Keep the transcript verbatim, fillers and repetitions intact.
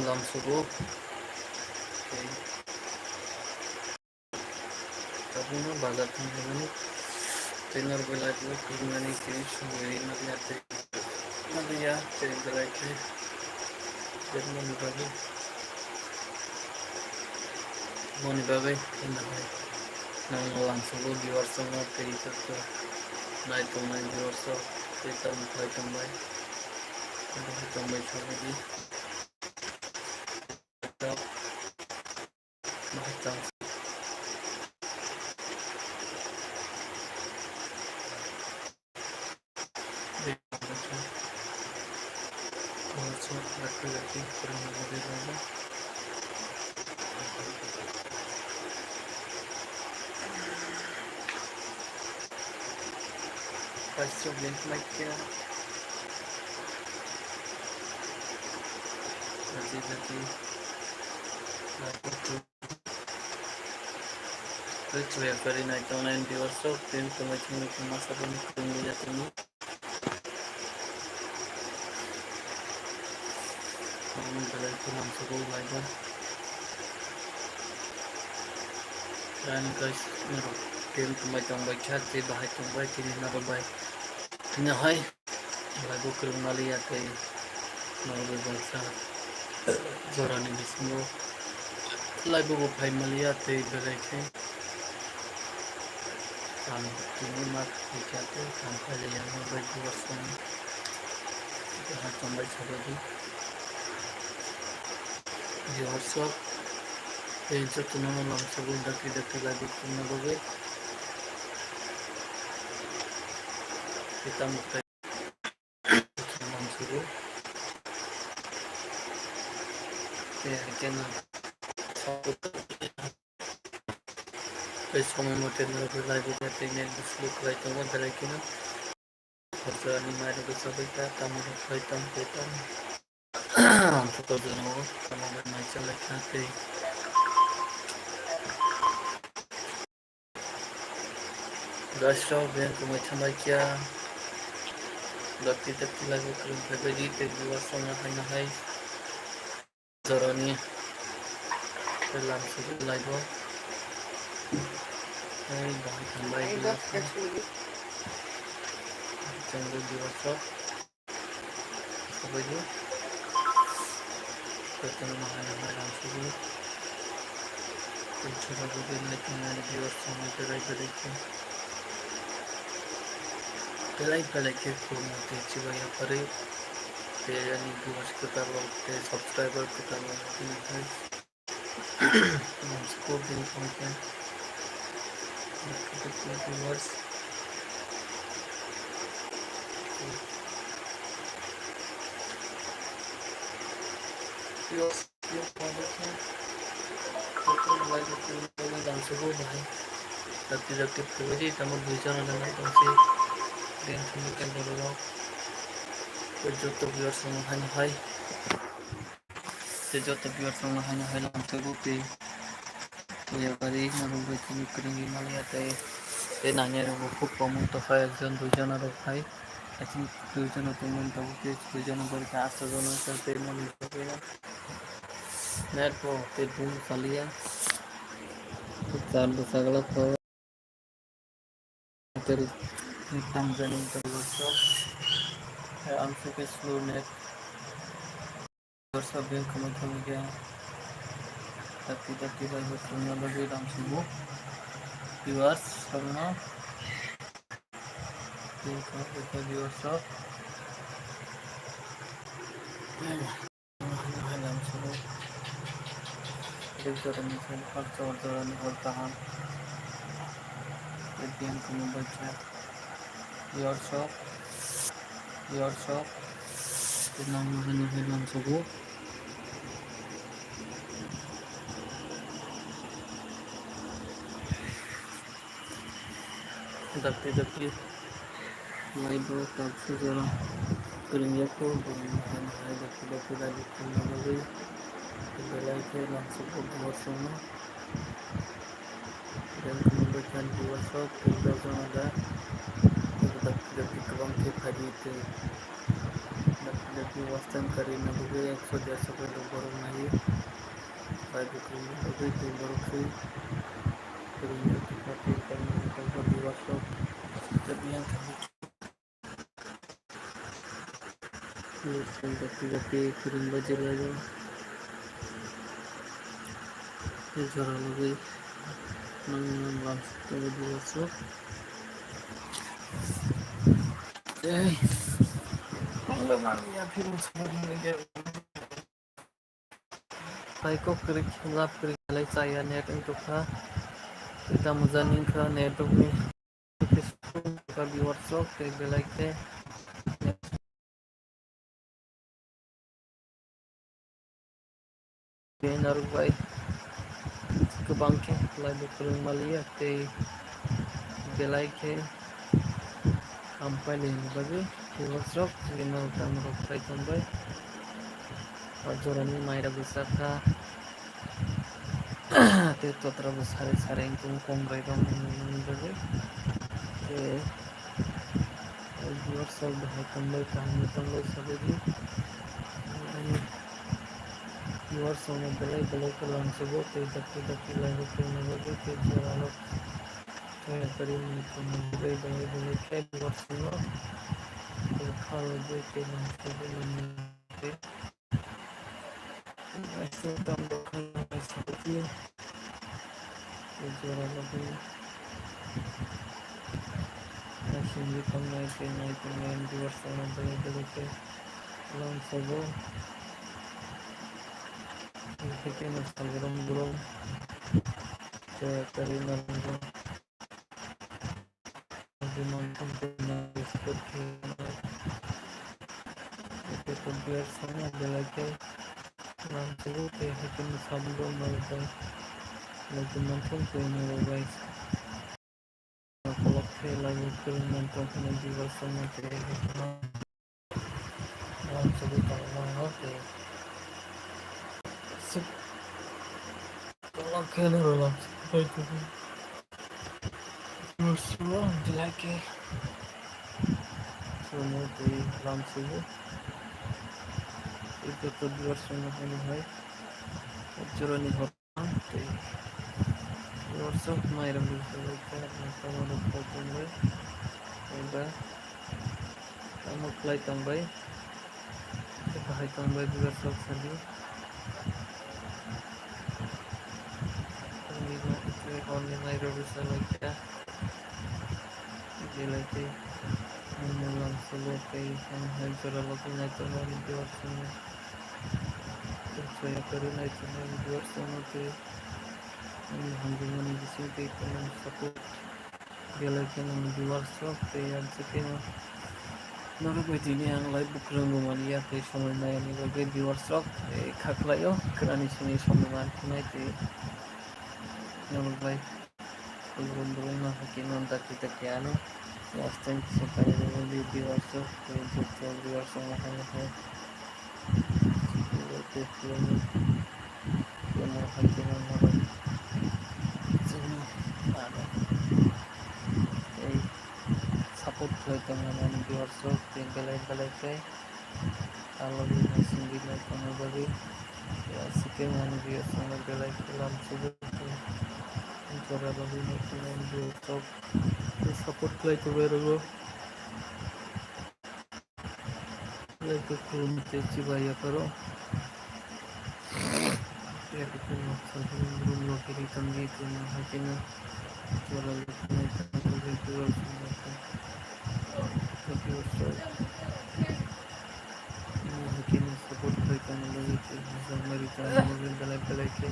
lamsugo. Tei tabukno bazar thang phaimani. Tei norok bai live o kwrwngmani tei sumui rwmani ya tei maliya tei belai khe bermani bagwi. Moni bagwi hwnwi hai nwng lamsugo viewers rokno tei joto nai tongnai viewers rok tei tamo khlai tongbai. Tamo khlai tongbai sabidi. Bahai tong. Paisok link maikhe. Jati jati. Tei chwrai pari nai tongnai viewers rok, tei tongwi thangwi tongma saboni kwrwngwi ya tongwi. Ang belai khe lamsugo laijak. Ani guys, norok tei tongbai tongbai kha, tei bahai tongbai, tini norok bai. Tini hai. Laibo kwrwng maliya tei norok bai baksa jorani bisingo laibo bo phai maliya tei belai khe kam tini ma khaikha tei kam khailaiya norok bai viewers rok tongbai sabadi. Viewers rok tei jotono lamsugo dakti dakti laibo kwrwngna bagwi. Tei tamo khlai Mansugo. Tei hai khe no. Tei somoi mote no live o tei net slow khlai tongo, belai kheno. Khorsa ni mai rok khe chobwi kha, tamo rok khlai tong, tei tamo. Ang photo jono tamo bai mai chalai kha tei. Guys rok, beng tongwi thanglai kha. Dakti dakti laibo kwrwng phaibaidi tei viewers rokno haino hai jorani tei lamsugo laibo. Hai bahai thanglai viewers rok. Chwngbo viewers rok. Sabaidi. Jotono no haino hai lamsugo. Tei chwrago bini tongmani viewers rokno belai belai khe. Belai belai khe khulumno tei chubaui yapharwi. Tei ani viewers kwtal rok tei subscriber kwtal rok bini hai. Support din tongkhe. Viewers. Viewers, viewers, dakti dakti phaibaidi tamo dui jona nang tongsi. Din tongkhe borok. Joto viewers rok haino hai. Tei joto viewers rokno haino hai lamsugo tei yapari norok bai tini kwrwngwi maliya tei tei nangya rokbo khub kom wng tongkha, ekjon dui jona rok hai I think dui jona tongmani tabuk tei dui jona borok khe asto jona wngkha tei moni bagwi no net bo tei boom saliya, charge bo sagala kho. Hotel ni tamjani hotel workshop. Ang se ke slow net. Workshop beng khamai khamai khe. Dakti dakti bai bo tongna bagwi ram sugo. Viewers, tongno. Beng khamai khe viewers rok. Hai lamsugo. Tei jorani side o jora jorani hor kaham. Tei biyang kwmwi bai kha. Your shop. Your shop. Tei nangma haino hai lamsugo. Dakti dakti. Mai bo tabuk jora kwrwngya kho, borokni hai hai dakti dakti raida khulna bagwi belai khe lamsugo viewers rokno. Belai kheno bwkhan viewers rok tei dok jona da dakti dakti kwbang khe phaidi tei dakti Jadi watch time karina bagwi ekso derso khe borok nai. Bai bwkhwrwngni bagwi tei borok se kwrwngni tongkha tei kainwi tongkha viewers rok. Tei biyang thangwi Tei kwrwng bai jelaio. Tei jora logwi nang nang lam tongo viewers rok. Tei ang bai manliya phirung swnamani khe. Hai kok kwrwi khe love kwrwi khlai chaya net wng tongkha. Tei tamo jani wngkha net rokni. Viewers rok tei belai khe. Tei norok bai kwbang khe khlai bo kwrwng maliya tei belai khe ham pailini bagwi viewers rok tei norok tamo rok khlai tongbai. O jorani mairok bwsakha tei totra bo sari sari wngkha kongrai rok wngwi bagwi tei. Viewers rok bahai tongbai, kaham tongbai, sabidi. Ani viewers rokno belai belai khe lamsogo tei dakti dakti lairok tongna bagwi tei jora rok tei yakarwi mui tongna bagwi belai belai khe viewers rokno tei kha rwgwi tei lamsogo manya tei. Naising tong bwkhak naising twi. Tei jora logwi naisingwi tongnai tei nai tongnai viewers rokno belai belai khe lamsogo. Tei khe no salbrum brum tei kwrwi narwkgo. Tei Kolok khe norok lam sugwi bai tongwi. Viewers rok belai khe chwngno tei lam sugo. Tei joto viewers rokno haino hai jorani hor tei viewers rok nairok belai khe tamo rok bai tongwi eba tamo khlai tongbai. Bahai tongbai viewers rok sadi. Tei horni nairok bwsa laikha. Belai khe mung mung lam sugo tei ang hai jora logwi nai tongo ani viewers rokno. Tei chaya kwrwi nai tongo ani viewers rokno tei ani hamjakmani bisingtwi tei ani support. Belai kheno viewers rok tei ang se kheno norok bai tini ang live bo kwrwngwi manya tei somoi maya ni bagwi viewers rok tei kha khlaio khwnani simi somoi manphinai tei norok bai kubun kubun no hakhe no dakti dakti ano watch time kisa kari bagwi viewers rok tei joto viewers rok no hamjakmani. Tei kwbangma, kwbangma hai khe norok chini ano tei support khlai tongmani ani viewers rok tei belai belai khe alogwi naisingwi nai tongna bagwi tei aswk khe ani viewers rokno belai khe lam sugo tei jora rwgwi nai tongmani viewers rok tei support khlai tongwi rwgo. Belai khe khulum tei chibai yapharo. Belai khe khulum salbrum brum rok kiri tongwi tongma hai kheno jora luknai tongma bagwi viewers rok tei viewers rok hai kheno support khlai tongma bagwi tei hamjakmani tongma bagwi belai belai khe.